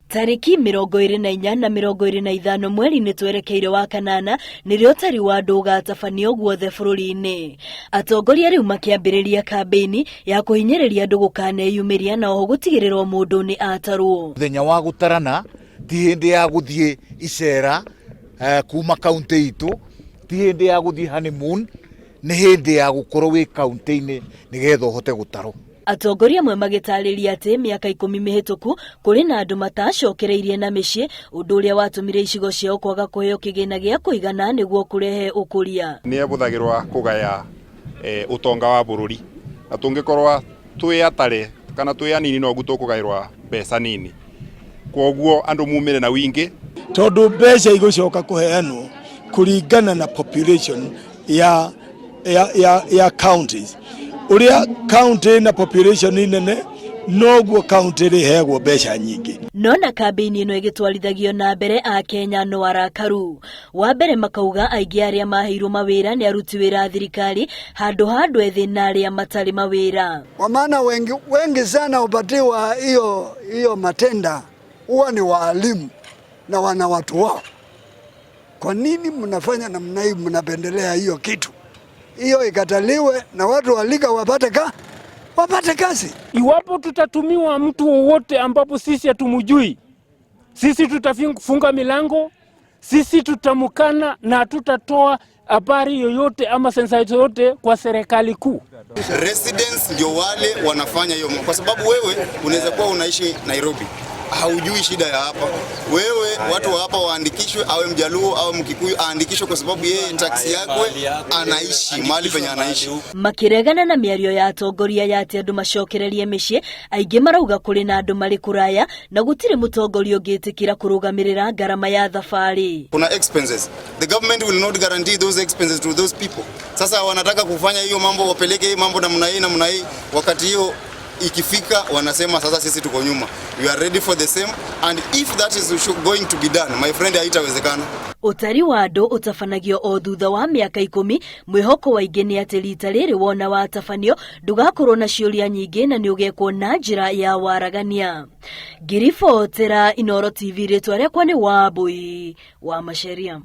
Tarĩki 24 na 25 mweri-inĩ twerekeire wa kanana nĩrĩo ũtari wa andũ ũgatabanio guothe bũrũri-inĩ. Atongoria rĩu makĩambĩrĩria kambĩini ya kũhinyĩrĩria andũ gũkaneyumĩria na oho gũtigĩrĩra o mũndũ nĩ atarwo. Mũthenya wa gũtarana ti hĩndĩ ya gũthiĩ icera kuma kaũntĩ itũ, ti hĩndĩ ya gũthiĩ honeymoon, nĩ hĩndĩ ya gũkorwo wĩ kaũntĩ-inĩ nĩgetha ũhote gũtarwo. Atongoria amwe magĩtarĩria atĩ mĩaka ikũmi mĩhĩtũku kũrĩ na andũ matacokereirie na mĩciĩ, ũndũ ũrĩa watũmire icigo ciao kwaga kũheo kĩgĩna gĩa kũigana nĩguo kũrehe ũkũria. Nĩ ĩhũthagĩrwa kũgaya ũtonga wa bũrũri, na tũngĩkorwa twĩ atare kana twĩ anini noguo tũkũgaĩrwa mbeca nini, kwoguo andũ mumĩre na wingĩ. Tondũ mbeca igũcoka kũheanwo kũringana na population ya, ya, ya, ya counties. Ũrĩa county na population nene noguo county ĩrĩheagwo mbeca nyingĩ. No na kambĩini ĩno ĩgĩtwarithagio na mbere Akenya no arakaru. Wa mbere makauga aingĩ arĩa maheirwo mawĩra nĩ aruti wĩra a thirikari handũ ha andũ ethĩ na arĩa matarĩ mawĩra. Kwa maana wengi, wengi sana hupatiwa hiyo hiyo matenda huwa ni waalimu na wana watu wao. Kwa nini mnafanya namna hii? Mnapendelea hiyo kitu hiyo ikataliwe na watu walika wapate ka wapate kazi. Iwapo tutatumiwa mtu wowote ambapo sisi hatumjui, sisi tutafunga milango, sisi tutamkana na hatutatoa habari yoyote ama sensa yoyote kwa serikali kuu. Residents ndio wale wanafanya hiyo, kwa sababu wewe unaweza kuwa unaishi Nairobi haujui shida ya hapa. Wewe watu wa hapa waandikishwe, awe Mjaluo awe Mkikuyu aandikishwe, kwa sababu yeye tax yake anaishi mahali penye anaishi. Makĩregana na mĩario ya atongoria ya atĩ andũ macokererie mĩciĩ, aingĩ marauga kũrĩ na andũ marĩ kũraya na gũtirĩ mũtongoria ũngĩtĩkĩra kũrũgamĩrĩra ngarama ya thabarĩ. Kuna expenses. The government will not guarantee those expenses to those people. Sasa wanataka kufanya hiyo mambo, wapeleke hii mambo namna hii namna hii, wakati hiyo ikifika wanasema sasa sisi tuko nyuma. We are ready for the same and if that is going to be done, my friend, haitawezekana. Ũtari wa andũ ũtabanagio o thutha wa mĩaka ikũmi. Mwĩhoko wa aingĩ nĩ atĩ rita rĩrĩ wona watabanio ndũgakorwo na ciũria nyingĩ na nĩ ũgekwo na njĩra ya waragania. Ngĩribotera Inooro TV, rĩtwa rĩakwa nĩ Wambui wa Macharia.